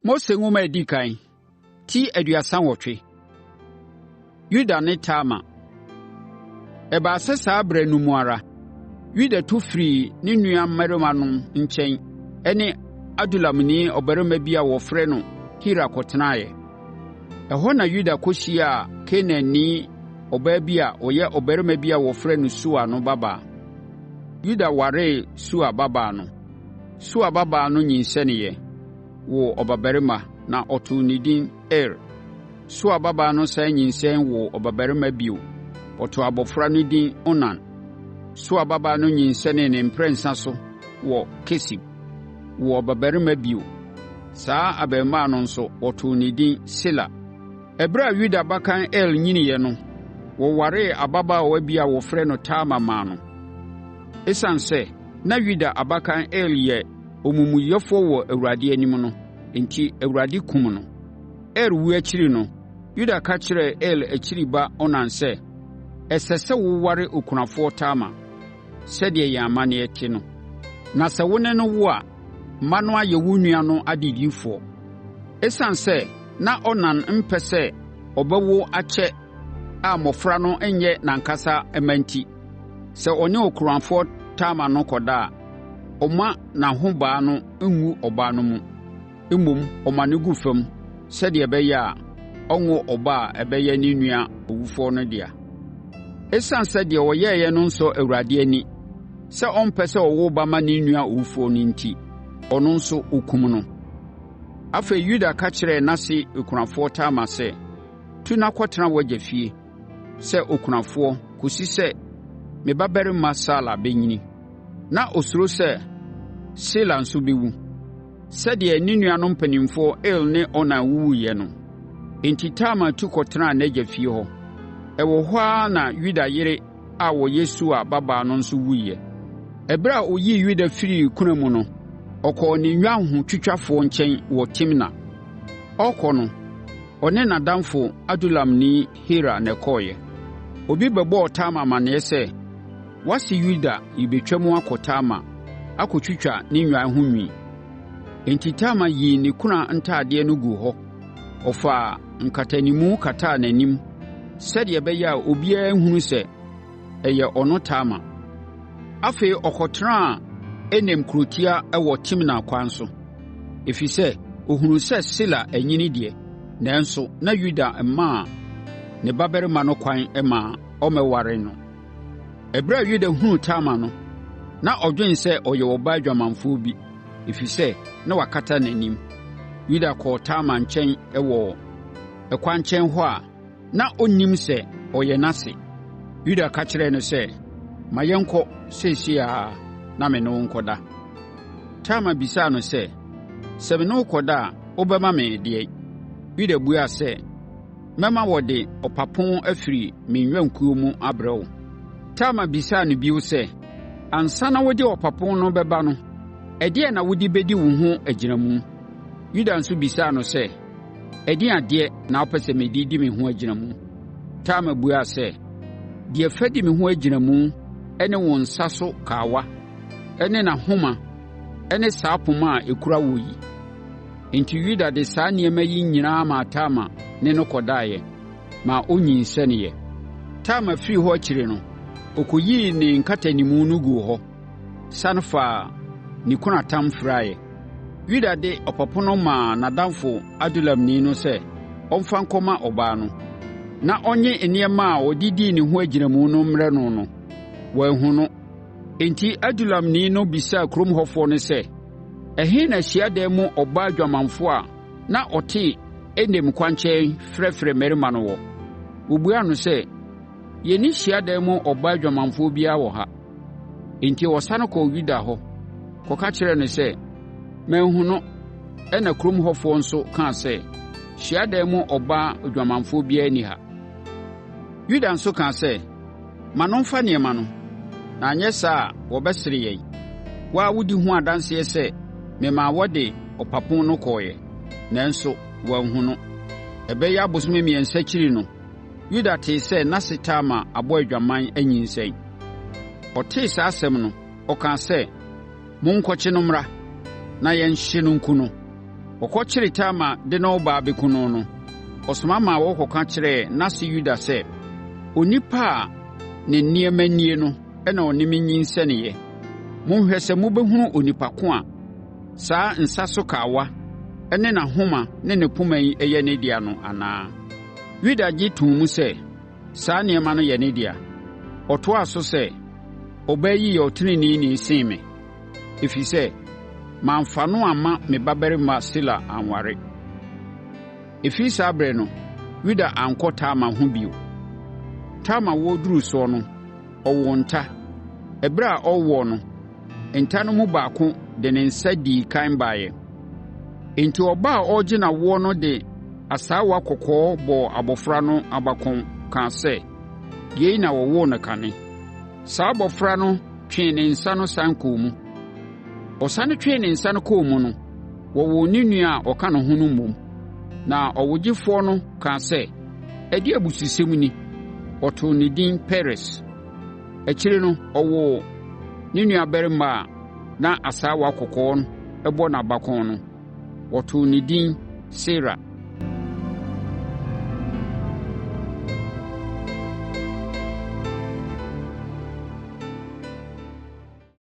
Mose Nwoma a ɛdi kan, ti 38. Yuda ne Tamar. Ɛbaa sɛ saa berɛ no mu ara, Yuda tu firii ne nuammarimanom nkyɛn ne Adulamni ɔbarima bi a wɔfrɛ no Hira kɔtenaeɛ. Ɛhɔ na Yuda kɔhyiaa Kanaanni ɔbaa bi a ɔyɛ ɔbarima bi a wɔfrɛ no Sua no babaa. Yuda waree Sua babaa no. Sua babaa no nyinsɛneeɛ, woo ɔbabarima, na ɔtoo no edin Er. Sua babaa no sane nyinsɛn woo ɔbabarima bio. Ɔtoo abɔfra no edin Onan. Sua babaa no nyinsɛnee ne mprɛnsa so wɔ Kesib, woo ɔbabarima bio. Saa abarimaa no nso, wɔtoo no edin Sela. Ɛberɛ a Yuda abakan Er nyiniiɛ no, wɔwaree ababaawa bi a wɔfrɛ no Tamar maa no. Esiane sɛ na Yuda abakan Er yɛ omumuyɛfoɔ wɔ Awurade anim no enti, Awurade kumm no. Er wuo akyiri no, Yuda ka kyerɛɛ Er akyiri ba Onan sɛ, “Ɛsɛ sɛ woware okunafoɔ Tamar, sɛdeɛ yɛn amanneɛ te no. Na sɛ wo ne no wo a, mma no ayɛ wo nua no adedifoɔ.” Esiane sɛ na Onan mpɛ sɛ ɔbɛwo akyɛ a mmɔfra no nyɛ n'ankasa mma enti, sɛ ɔne okunafoɔ Tamar no kɔda a, ɔmma n'ahobaa no ngu ɔbaa no mu. Mmom, ɔma no gu fam sɛdeɛ ɛbɛyɛ a, ɔnwo ɔba a ɛbɛyɛ ne nua owufoɔ no dea. Esiane sɛ deɛ ɔyɛeɛ no nsɔ Awurade ani, sɛ ɔmpɛ sɛ ɔwo ba ma ne nua owufoɔ no enti, ɔno nso wɔkumm no. Afei, Yuda ka kyerɛɛ n'ase okunafoɔ Tamar sɛ, “Tu na kɔtena w'agya fie sɛ okunafoɔ kɔsi sɛ me babarima Sala bɛnyini.” Na ɔsuro sɛ Sela nso bɛwu, sɛdeɛ ne nuanom mpanimfoɔ Er ne Onan wuwuiɛ no. Enti, Tamar tu kɔtenaa n'agya fie hɔ. Ɛwɔ hɔ ara na Yuda yere a ɔyɛ Sua babaa no nso wuiɛ. Ɛberɛ a ɔyii Yuda firii kuna mu no, ɔkɔɔ ne nnwanhotwitwafoɔ nkyɛn wɔ Timna. Ɔrekɔ no, ɔne n'adamfo Adulamni Hira na ɛkɔeɛ. Obi bɛbɔɔ Tamar amaneɛ sɛ, “W'ase Yuda rebɛtwam akɔ Timna akɔtwitwa ne nnwan ho nwi.” Enti, Tamar yii ne kuna ntadeɛ no guu hɔ. Ɔfaa nkatanimu kataa n'anim, sɛdeɛ ɛbɛyɛ a obiara renhunu sɛ ɛyɛ ɔno Tamar. Afei, ɔkɔtenaa Enaim kurotia wɔ Timna kwan so, ɛfiri sɛ, ɔhunuu sɛ Sela anyini deɛ, nanso na Yuda mmaa ne babarima no kwan mma ɔmmɛwaree no. Ɛberɛ a Yuda hunuu Tamar no, na ɔdwene sɛ ɔyɛ ɔbaa dwamanfoɔ bi, ɛfiri sɛ, na wakata n'anim. Yuda kɔɔ Tamar nkyɛn wɔ ɛkwankyɛn hɔ a na ɔnnim sɛ ɔyɛ n'ase. Yuda ka kyerɛɛ no sɛ, “Ma yɛnkɔ seesei ara na me ne wo nkɔda.” Tamar bisaa no sɛ, “Sɛ me ne wo kɔda a, wobɛma me ɛdeɛn?” Yuda buaa sɛ, “Mɛma wɔde ɔpapo afiri me nnwankuo mu abrɛ wo.” Tamar bisaa no bio sɛ, “Ansa na wode ɔpapo no bɛba no, ɛdeɛn na wode bɛdi wo ho agyinamu?” Yuda nso bisaa no sɛ, “Ɛdeɛn adeɛ na wopɛ sɛ mede di me ho agyinamu?” Tamar buaa sɛ, “Deɛ fa di me ho agyinamu ne wo nsa so kawa ne n'ahoma ne saa poma a ɛkura wo yi.” Enti, Yuda de saa nneɛma yi nyinaa maa Tamar ne no kɔdaeɛ, ma ɔnyinsɛneeɛ. Tamar firii hɔ akyiri no, ɔkɔyii ne nkatanimu no guu hɔ, sane faa ne kunatam firaeɛ. Yuda de ɔpapo no maa n'adamfo Adulamni no sɛ ɔmfa nkɔma ɔbaa no, na ɔnnye nneɛma a ɔde dii ne ho agyinamu no mmrɛ no no, wanhu no. Enti, Adulamni no bisaa kurom hɔfoɔ no sɛ, “Ɛhe na hyiadan mu ɔbaa dwamanfoɔ a na ɔte Enaim kwankyɛn frɛfrɛ mmarima no wɔ?” Wɔbuaa no sɛ, “Yɛnni hyiadan mu ɔbaa dwamanfoɔ biara wɔ ha.” Enti, ɔsane kɔɔ Yuda hɔ, kɔka kyerɛɛ no sɛ, “Manhu no.” Ɛnna kurom hɔfoɔ nso kaa sɛ, “Hyiadan mu ɔbaa odwamanfoɔ biara nni ha.” Yuda nso kaa sɛ, “Ma no mfa nneɛma no, na anyɛ saa a, wɔbɛsere yɛn. Wo ara wodi ho adanseɛ sɛ memaa wɔde ɔpapo no kɔeɛ, nanso wɔanhu no.” Ɛbɛyɛ abosome mmiɛnsa akyiri no, Yuda tee sɛ n'ase Tamar abɔ adwaman anyinsɛn. Ɔtee saa asɛm no, ɔkaa sɛ, “Monkɔkye no mmra, na yɛnhye no nku no.” Ɔkɔkyeree Tamar de no reba abɛku no no, ɔsoma maa wɔkɔka kyerɛɛ n'ase Yuda sɛ, “Onipa a ne nneɛma nie no na ɔne me nyinsɛneeɛ. Monhwɛ sɛ mobɛhunu onipa ko a saa nsa so kawa ne n'ahoma ne ne poma yi yɛ ne dea no anaa?” Yuda gye too mu sɛ, saa nneɛma no yɛ ne dea. Ɔtoaa so sɛ, “Ɔbaa yi yɛ ɔteneneeni sene me, ɛfiri sɛ, mamfa no amma me babarima Sela anware.” Ɛfiri saa ɛberɛ no, Yuda ankɔ Tamar ho bio. Tamar awoɔ duruu soɔ no, ɔwoo nta. Ɛberɛ a ɔrewo no, nta no mu baako de ne nsa dii ɛkan baeɛ. Enti, ɔbaa a ɔregye no awoɔ no de asaawa kɔkɔɔ bɔɔ abɔfra no abakɔn, kaa sɛ, “Yei na wɔwoo no kane.” Saa abɔfra no twee ne nsa no sane kɔɔ mu. Ɔsane twee ne nsa kɔɔ mu no, wɔwoo ne nua a ɔka ne ho no mmom. Na ɔwogyefoɔ no kaa sɛ, “Ɛdeɛn abususɛm ni!” Ɔtoo no edin Peres. Akyire no, ɔwoo ne nuabarima a na asaawa kɔkɔɔ bɔ n'abakɔn no. Wɔtoo no edin Sera.